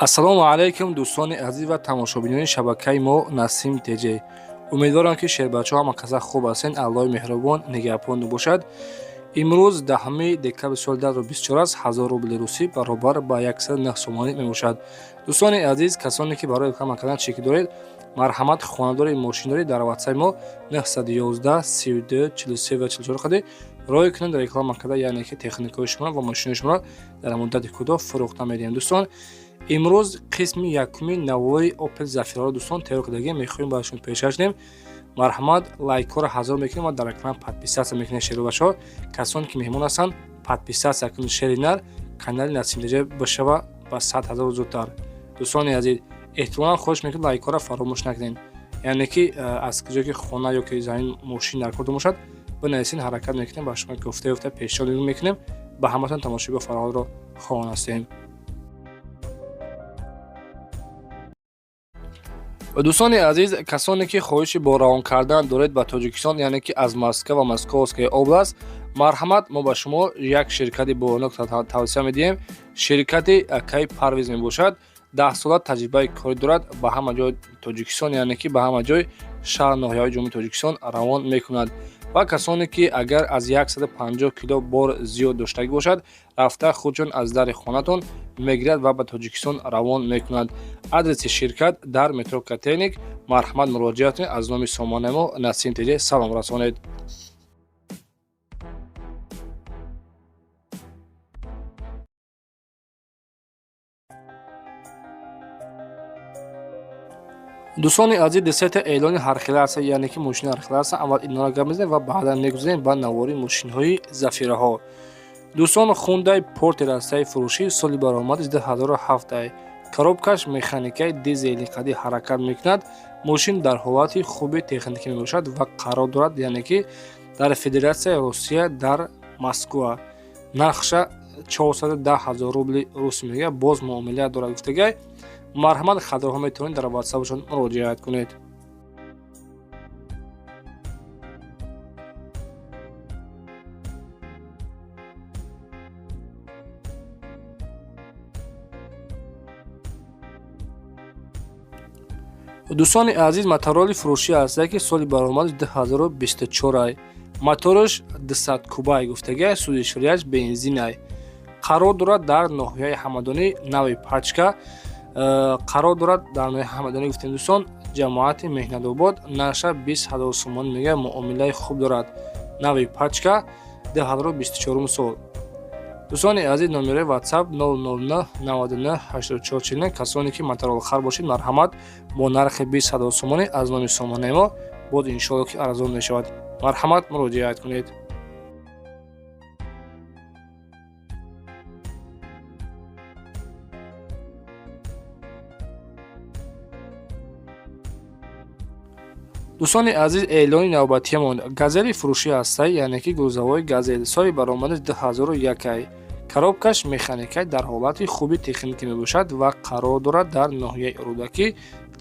Ассалому алайкум, дӯстони азиз ва тамошобинони шабакаи мо Насим ТЖ. Умедворам, ки шербачаҳо ҳама каса хуб ҳастен, Аллоҳи меҳрубон нигаҳбон бошад. Имрӯз 10 декабри соли 2024 аст. 1000 рубли русӣ баробар ба 109 сомонӣ мебошад. Дӯстони азиз, касоне ки барои реклама кардан чеки доред, марҳамат, хонадори мошиндорӣ дар ватсаи мо 911 32 43 ва 44 қади рой кунед, реклама карда, яъне ки техникаҳои шуморо ва мошинои шуморо дар муддати кӯтоҳ фурӯхта медиҳем. Дӯстон, имрӯз қисми якуми навои Опел Зафираро, дӯстон, тайёр кардагем, мехоҳем ба шумо пешкаш кунем. Марҳамат, лайкҳоро ҳазор мекунем ва дар экран подписаться мекунем. Шерубашо, касоне ки меҳмон ҳастанд, подписаться кунед. Шери нар канали Насимтж бишава ба 100 000 зудтар. Дӯстони азиз, эҳтимолан хоҳиш мекунед, лайкҳоро фаромӯш накунед, яъне ки аз куҷое ки хона ё ки замин, мошин дар кор бошад, бинависед, ҳаракат мекунем, ба шумо гуфта ёфта пешниҳод мекунем. Ба ҳаматон тамошои фароғатро хоҳон ҳастем. Дӯстони азиз, касоне ки хоҳиши бо равон кардан доред ба Тоҷикистон, яъне ки аз Москва ва Московская область, марҳамат, мо ба шумо як ширкати бонок тавсия медиҳем. Ширкати акаи Парвиз мебошад. 10 сола таҷрибаи корӣ дорад. Ба ҳама ҷои Тоҷикистон, яъне ки ба ҳама ҷои шаҳр, ноҳияҳои Ҷумҳурии Тоҷикистон равон мекунад. Ва касоне ки агар аз 150 кило бор зиёд доштагӣ бошад, рафта худшон аз дари хонатон мегирад ва ба Тоҷикистон равон мекунад. Адреси ширкат дар метро Котельники. Марҳамат, муроҷиат кунед, аз номи сомонаи мо Насим ТЖ салом расонед. Дӯстони азиз, десета эълони ҳархела аст, яъне ки мошини ҳархела аст. Аввал инора гап мезанем ва баъдан мегузарем ба навори мошинҳои Зафираҳо. Дӯстон, Хундай Портер астаи фурӯшӣ, соли баромадаш 2007, коробкаш механикаи, дизели қади ҳаракат мекунад. Мошин дар ҳолати хуби техникӣ мебошад ва қарор дорад, яъне ки дар Федератсияи Русия, дар Москва. Нархша 410 ҳазор рубли рус мега, боз муомила дорад гуфтагай. Марҳамат, хатарҳо метавонед дар ватсапшон муроҷиат кунед. Дӯстони азиз, Мотороллери фурӯшӣ ҳастае, ки соли баромадаш 2024, мотораш 200 кубай гуфтагай, сӯзишворияш бензинай, қарор дорад дар ноҳияи Ҳамадонӣ, нави пачка қарор дорад дар ноҳияи Ҳамадонӣ гуфтем, дӯстон, ҷамоати Меҳнатобод. Нархша 20 000 сомонӣ мега, муомилаи хуб дорад. Нави пачка, 2024 сол. Дӯстони азиз, номерои WhatsApp 009 99 84 49. Касоне ки мотороллерхар бошед, марҳамат, бо нархи 20 000 сомонӣ аз номи сомонаи мо, боз иншоалло ки арзон мешавад. Марҳамат, муроҷиат кунед. Дӯстони азиз, эълони навбатиамон Газели фурӯшӣ ҳастай, яъне ки грузовой Газел, соли баромадаш 2001, коробкаш механикай, дар ҳолати хуби техникӣ мебошад ва қарор дорад дар ноҳияи Рӯдакӣ,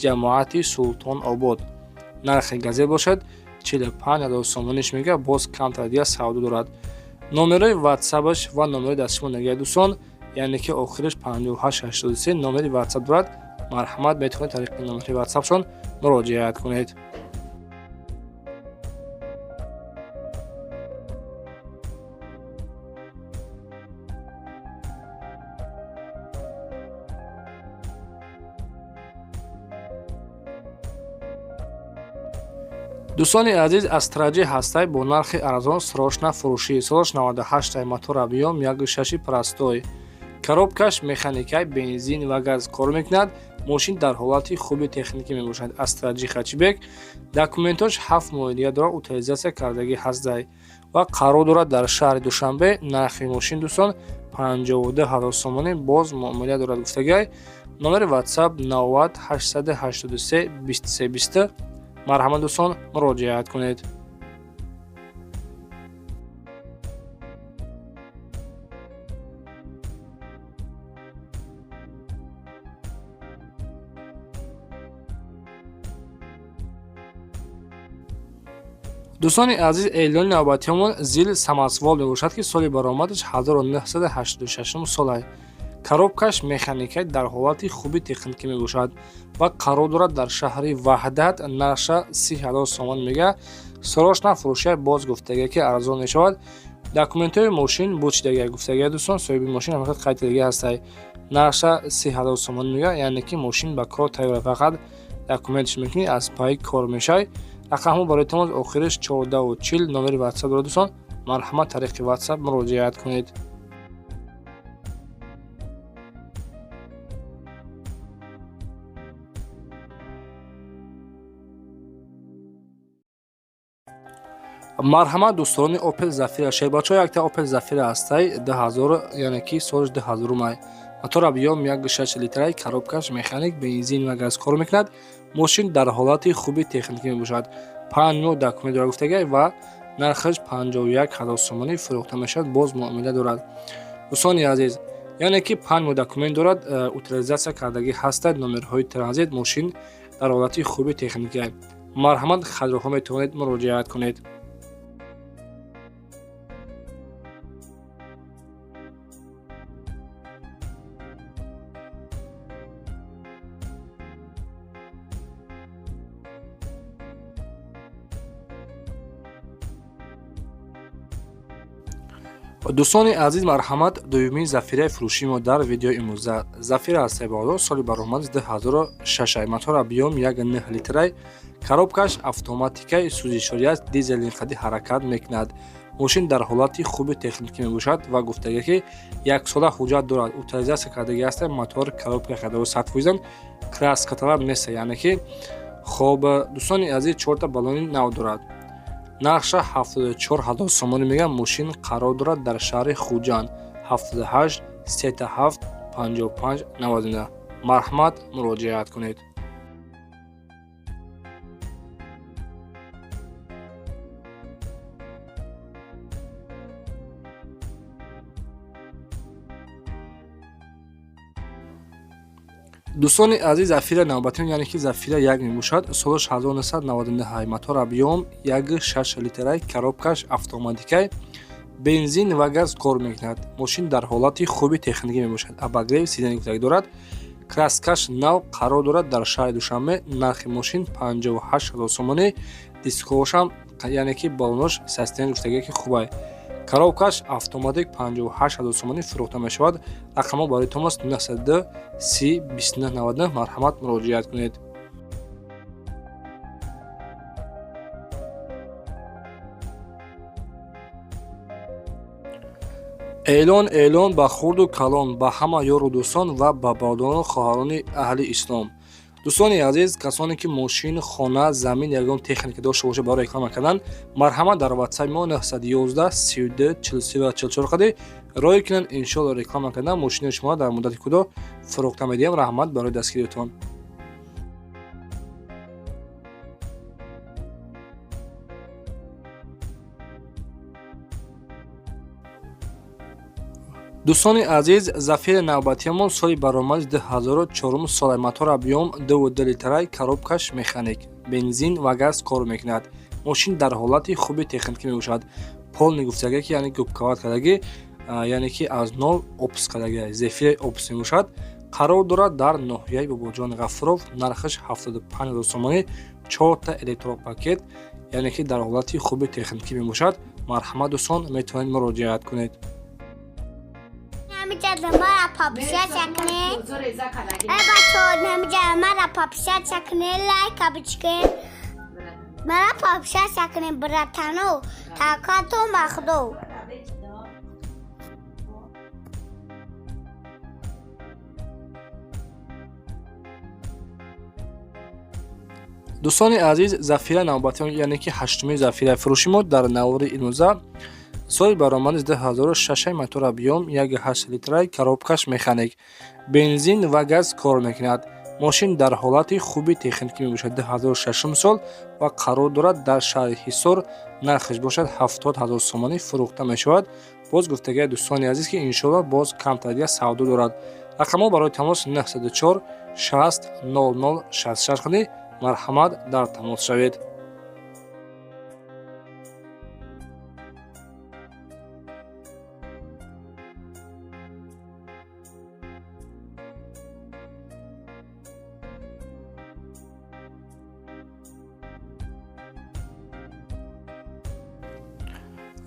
ҷамоати Султон Обод. Нархи Газел бошад 45 000 сомониш мега, боз камтар дигар савдо дорад. Номерои ватсапаш ва номерои дастшумо нагиред, дӯстон, яъне ки охираш 5883 номери ватсап дорад. Марҳамат, метавонед тариқи номери ватсапшон муроҷиат кунед. Дӯстони азиз, Астра Ҷи ҳастай бо нархи арзон, срочно фурӯшӣ, солаш 98, мотор объём 1,6 простой, коробкаш механикай, бензин ва газ кор мекунад. Мошин дар ҳолати хуби техникӣ мебошад. Астра Ҷи хэтчбек, документош 7 моҳи дига дорад, утилизация кардагӣ ҳастдай ва қарор дорад дар шаҳри Душанбе. Нархи мошин, дӯстон, 52 000 сомонӣ, боз муомила дорад гуфтагай. Номери WhatsApp 90 883 23 20. Марҳамат, дӯстон, муроҷиат кунед. Дӯстони азиз, эълони навбатиамон Зил самосвал мебошад, ки соли баромадаш 1986 солай. Коробкаш механикай, дар ҳолати хуби техникӣ мебошад ва қарор дорад дар шаҳри Ваҳдат. Нархша 30 000 сомон мега. Срочно фурӯшия, боз гуфтагия, ки арзон мешавад. Документҳои мошин буд шидагия, гуфтагия, дӯстон. Соҳиби мошин ҳамақад қайд кардагия ҳастай. Нархша 30 000 сомон мега, яъне ки мошин ба кор тайёра, фақат документш мекунӣ, аз пайи кор мешавӣ. Рақамҳо барои тамос охириш 1440, номери ватсап дорад, дӯстон. Марҳамат, тариқи ватсап муроҷиат кунед. Марҳамат, дӯстони Опел Зафира, шербачаҳо, якта Опел Зафира ҳастай, 2000, яъне ки солиш 2000 май. Мотор объём 1,6 литрай, коробкаш механик, бензин ва газ кор мекунад. Мошин дар ҳолати хуби техникӣ мебошад. 5 моҳ документ дорад, гуфтагай, ва нархаш 51 000 сомонӣ фурӯхта мешавад, боз муомила дорад, дӯстони азиз. Яъне ки 5 моҳ документ дорад, утилизация кардагӣ ҳастад, номерҳои транзит, мошин дар ҳолати хуби техникӣ. Марҳамат, харидорҳо метавонед муроҷиат кунед. Дӯстони азиз, марҳамат, дуюмин Зафираи фурӯшии мо дар видеои имрӯза. Зафира аз Себоло, соли баромад 2006, мотор объём 1,9 литрай, коробкаш автоматикаи, сӯзишворӣ аст, дизели қади ҳаракат мекунад. Мошин дар ҳолати хуби техникӣ мебошад ва гуфтага, ки яксола ҳуҷҷат дорад, утилизация кардагӣ аст, мотор, коробка қадаро 100%, краскаталаб нест, яъне ки хоб, дӯстони азиз, чорта баллони нав дорад. Нархша 74 000 сомонӣ мегӯям. Мошин қарор дорад дар шаҳри Хуҷанд. 78 37 55 99, марҳамат, муроҷиат кунед. Дӯстони азиз, Зафира навбатион, яъне ки Зафира як мебошад, солаш 1999, мотор объём 1,6 литрай, коробкаш автоматикай, бензин ва газ кор мекунад. Мошин дар ҳолати хуби техникӣ мебошад, обогрев сиденья гуфтагӣ дорад, краскаш нав, қарор дорад дар шаҳри Душанбе. Нархи мошин 58 000 сомонӣ. Дискҳоашам, яъне ки баллонош состояние, гуфтагӣ, ки хубай, коробкаш автоматик, 58 000 сомонӣ фурӯхта мешавад. Рақамҳо барои тамос 902 30 29 99, марҳамат, муроҷиат кунед. Эълон, эълон ба хурду калон, ба ҳама ёру дӯстон ва ба бародарону хоҳарони аҳли ислом. Дӯстони азиз, касоне ки мошин, хона, замин, ягон техника дошта бошад барои реклама кардан, марҳамат, дар ватсапи мо 911 32 43 44 қади рой кунанд. Иншоалло, реклама кардан мошини шумо дар муддати кӯтоҳ фурӯхта медиҳем. Раҳмат барои дастгириятон. Дӯстони азиз, Зафири навбатиамон соли баромади 2004 сола, мотор объём 2,2 литрай, коробкаш механик, бензин ва газ кор мекунад. Мошин дар ҳолати хуби техникӣ мебошад. Полный, гуфтагӣ, ки яъне губковать кардагӣ, яъне ки аз нол опс кардагӣ, Зефираи опс мебошад. Қарор дорад дар ноҳияи Бобоҷони Ғафуров. Нархаш 75 000 сомонӣ, чорта электропакет, яъне ки дар ҳолати хуби техникӣ мебошад. Марҳамат, дӯстон, метавонед муроҷиат кунед. Мара подписаться кунед. Эй, бачаҳо, намиҷа мара подписаться кунед, лайка бичкед. Мара подписаться кунед, братано. Такато махдо. Дӯстони азиз, Зафира навбатион, яъне ки ҳаштуми Зафира фурӯши мо дар навори имрӯза, соли баромади 2006, мотор объём 1,8 литрай, коробкаш механик, бензин ва газ кор мекунад. Мошин дар ҳолати хуби техникӣ мебошад, 2006 сол ва қарор дорад дар шаҳри Ҳисор. Нархаш бошад 70 000 сомонӣ фурӯхта мешавад. Боз гуфтагиҳои, дӯстони азиз, ки иншоалло боз камтар дигар савдо дорад. Рақамҳо барои тамос 904 60 00 66 кунед. Марҳамат, дар тамос шавед.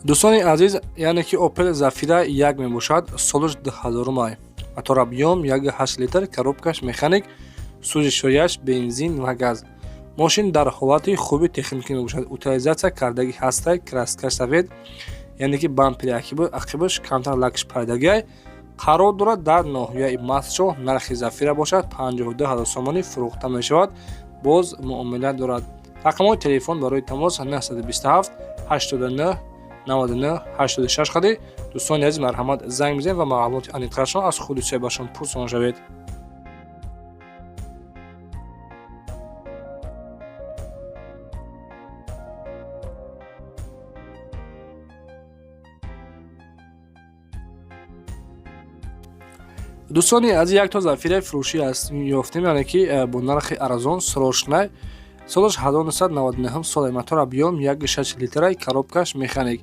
Дӯстони азиз, яъне ки Опел Зафира як мебошад, солаш 2000-май, мотор объём 1,8 литр, коробкаш механик, сӯзишворияш бензин ва газ. Мошин дар ҳолати хуби техникӣ мебошад, утилизация кардагӣ ҳастай, краскаш сафед, яъне ки бампери ақибаш камтар лакш пайдагиай. Қарор дорад дар ноҳияи Мастчоҳ. Нархи Зафира бошад 52 ҳазор сомонӣ фурӯхта мешавад, боз муомила дорад. Рақамҳои телефон барои тамос 927 89 99 86 қади. Дӯстони азиз, марҳамат, занг бизанед ва маълумоти аниқтарашон аз худи соҳибашон пурсон шавед. Дӯстони азиз, якто Зафираи фурӯшӣ аст ёфтем, яъне ки бо нархи арзон, срочный. Солаш 1999 сола, мотор объём 1,6 литрай, коробкаш механик,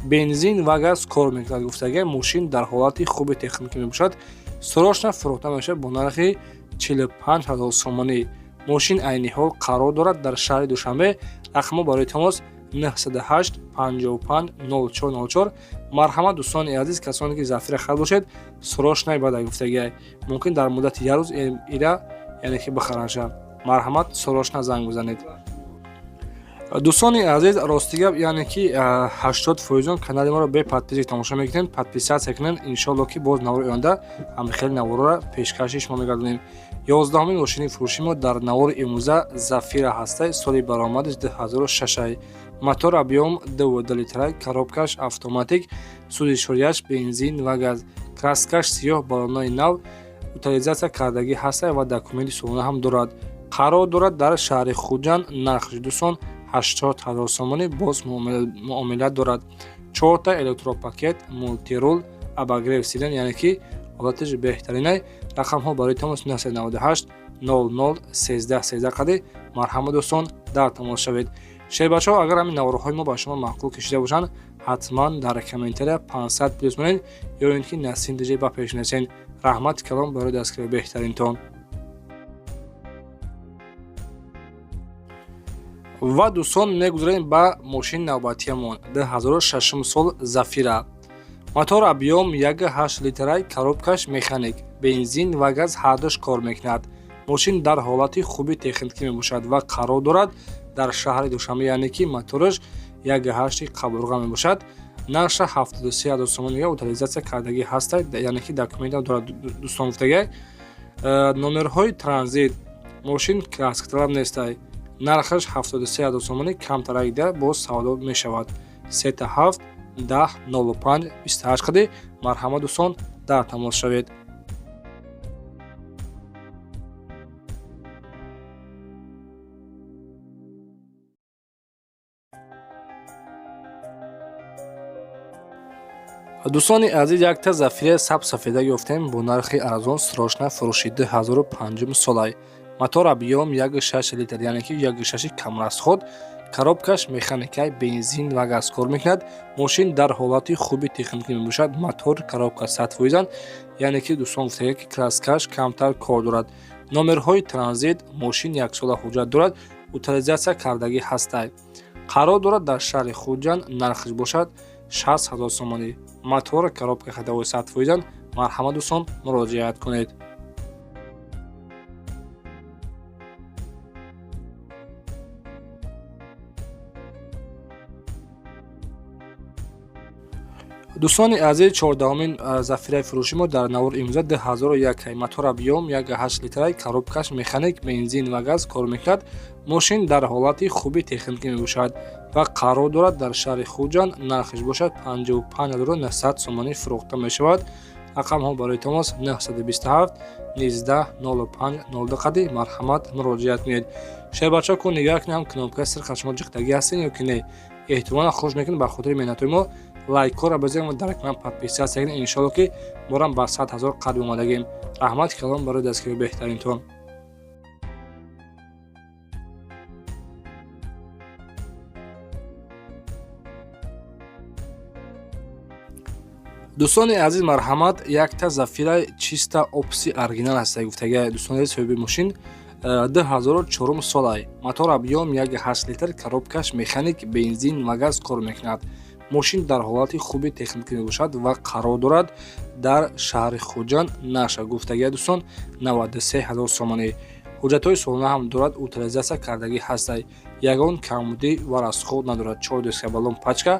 бензин ва газ кор мекунад. Гуфтага, мошин дар ҳолати хуби техникӣ мебошад, срочно фурӯхта мешавад бо нархи 45 ҳазор сомонӣ. Мошин айни ҳол қарор дорад дар шаҳри Душанбе. Рақамҳо барои тамос 908 55 04 04. Марҳамат, дӯстони азиз, касоне ки Зафира харид бошед, срочный бада гуфтагиай, мумкин дар муддати як рӯз ира, яъне ки бихаранша. Марҳамат, срочно занг бизанед. Дӯстони азиз, рости гап, яъне ки 80 фоизон канали моро бе подписка тамошо мекунед. Подписаться кунед, иншоалло, ки боз навори оянда ҳамхели наворро пешкаши шумо мегардонем. 11-умин мошини фурӯши мо дар навори имрӯза Зафира ҳастай, соли баромадаш 2006, мотор объём 2,2 литра, коробкаш автоматик, сӯзишворияш бензин ва газ, краскаш сиёҳ, балонои нав, утилизация кардагӣ ҳастай ва документи солона ҳам дорад. Қарор дорад дар шаҳри Хуҷанд. Нархш, дӯстон, 80 000 сомонӣ, боз муомила дорад. Чорта электропакет, мультируль, обогрев сиденья, яъне ки ҳолаташ беҳтаринай. Рақамҳо барои тамос 998 00 13 13 қади. Марҳамат, дӯстон, дар тамос шавед. Шербачаҳо, агар ҳамин наворҳои мо ба шумо маъқул кашида бошанд, ҳатман дар комментария 500 плюс монед ё ин ки Насим диҷей ба пешнасен. Раҳмати калом барои дастгири беҳтаринтон. Ва, дӯстон, мегузарем ба мошини навбатиямон. 2006 сол Зафира, мотор объём 1,8 литрай, коробкаш механик, бензин ва газ ҳардуш кор мекунад. Мошин дар ҳолати хуби техникӣ мебошад ва қарор дорад дар шаҳри Душанбе, яъне ки мотораш 1,8 қабурға мебошад. Нарша 73 ҳазор сомон мега, утилизация кардагӣ ҳаста, яъне ки документам дорад. Дӯстон, гуфтагай, номерҳои транзит, мошин краскаталаб нестай. Нархаш 73 ҳазор сомонӣ, камтаракида боз савдо мешавад. Сета 7 10 05 28 қади. Марҳамат, дӯстон, дар тамос шавед. Дӯстони азиз, якта Зафира саб сафеда ёфтем бо нархи арзон, срочно фурӯши. 2005 солай, мотор объём 1,6 литр, яъне ки 1,6 камрасход, коробкаш механикай, бензин ва газ кор мекунад. Мошин дар ҳолати хуби техникӣ мебошад, мотор, коробка 100%-анд, яъне ки, дӯстон, гуфтага, ки краскаш камтар кор дорад. Номерҳои транзит, мошин яксола ҳуҷҷат дорад, утилизация кардагӣ ҳастай. Қарор дорад дар шаҳри Хуҷанд. Нархаш бошад 60 ҳазор сомонӣ. Мотор, коробка ходовой 100%-анд. Марҳамат, дӯстон, муроҷиат кунед. Дӯстони азиз, 14-умин Зафираи фурӯши мо дар навор имрӯза 2001, мотор объём 1,8 литрай, коробкаш механик, бензин ва газ кор мекунад. Мошин дар ҳолати хуби техникӣ мебошад ва қарор дорад дар шаҳри Хуҷанд. Нархаш бошад 55 900 сомонӣ фурӯхта мешавад. Рақамҳо барои тамос 927 19 05 02 қади. Марҳамат, муроҷиат кунед. Шербачаҳо, ку нигоҳ кунед, ҳам кнопкаи сирха шумо ҷиқтагӣ ҳастен ё ки не. Эҳтимолан хуш мекунед. Ба хотири меҳнатҳои мо лайкҳоро бизанед ва дар канал подписаться кунед. Иншоалло, ки борам ба 100 000 қариб омадагем. Раҳмати калом барои дастгирии беҳтаринтон. Дӯстони азиз, марҳамат, якта Зафира чиста опси оригинал ҳаста, гуфтага дӯстони азиз соҳиби мошин. 2004 солай, мотор объём 1,8 литр, коробкаш механик, бензин ва газ кор мекунад. Мошин дар ҳолати хуби техникӣ мебошад ва қарор дорад дар шаҳри Хуҷанд. Наша гуфтагия, дӯстон, 93 ҳазор сомонӣ. Ҳуҷҷатҳои солона ҳам дорад, утилизация кардагӣ ҳастай, ягон камбудӣ ва расход надорад. Чор диска, баллон, пачка,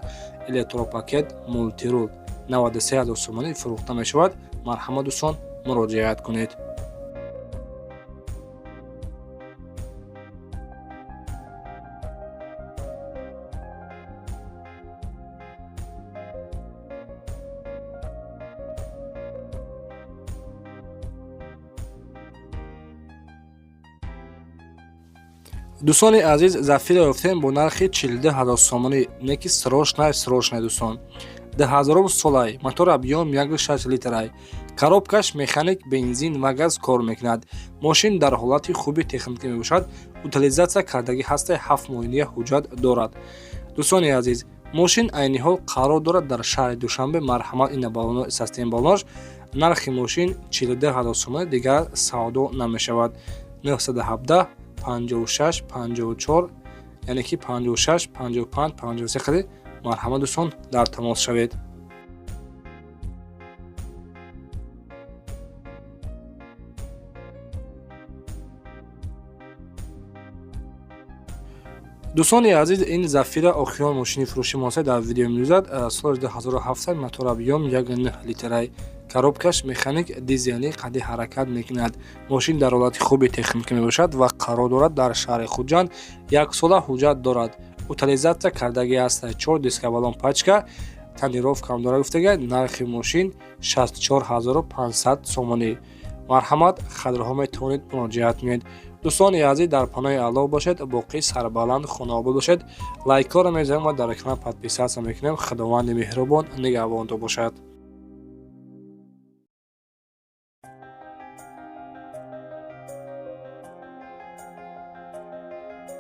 электропакет, мультируль. 93 ҳазор сомонӣ фурӯхта мешавад. Марҳамат, дӯстон, муроҷиат кунед. Дӯстони азиз, Зафира ёфтем бо нархи 42 ҳазор сомонӣ. Неки срочный, срочный, дӯстон. 2000-ум солай, мотор объём 1,6 литрай, коробкаш механик, бензин ва газ кор мекунад. Мошин дар ҳолати хуби техникӣ мебошад, утилизация кардагӣ ҳастаи, 7 моҳиния ҳуҷҷат дорад. Дӯстони азиз, мошин айни ҳол қарор дорад дар шаҳри Душанбе. Марҳамат, ина баллоно, систем баллонош. Нархи мошин 42 ҳазор сомонӣ, дигар савдо намешавад. 917 56 54, яъне ки 56 55 53 қади. Марҳамат, дӯстон, дар тамос шавед. Дӯстони азиз, ин Зафира охирон мошини фурӯши моса дар видео меюзад. Соли 2007, мотор объём 1,9 литрай, коробкаш механик, дизелӣ қади ҳаракат мекунад. Мошин дар ҳолати хуби техникӣ мебошад ва қарор дорад дар шаҳри Хуҷанд. Яксола ҳуҷҷат дорад, утилизация кардагӣ аст, чор диска, баллон, пачка, тонировкам дорад гуфтага. Нархи мошин 64 500 сомонӣ. Марҳамат, хадрҳо метавонед муроҷиат кунед. Дӯстони азиз, дар паноҳи Аллоҳ бошед, боқӣ сарбаланд, хонаобод бошед. Лайкҳоро мезанем ва дар экран подписаться мекунем. Худованди меҳрубон нигаҳбонто бошад.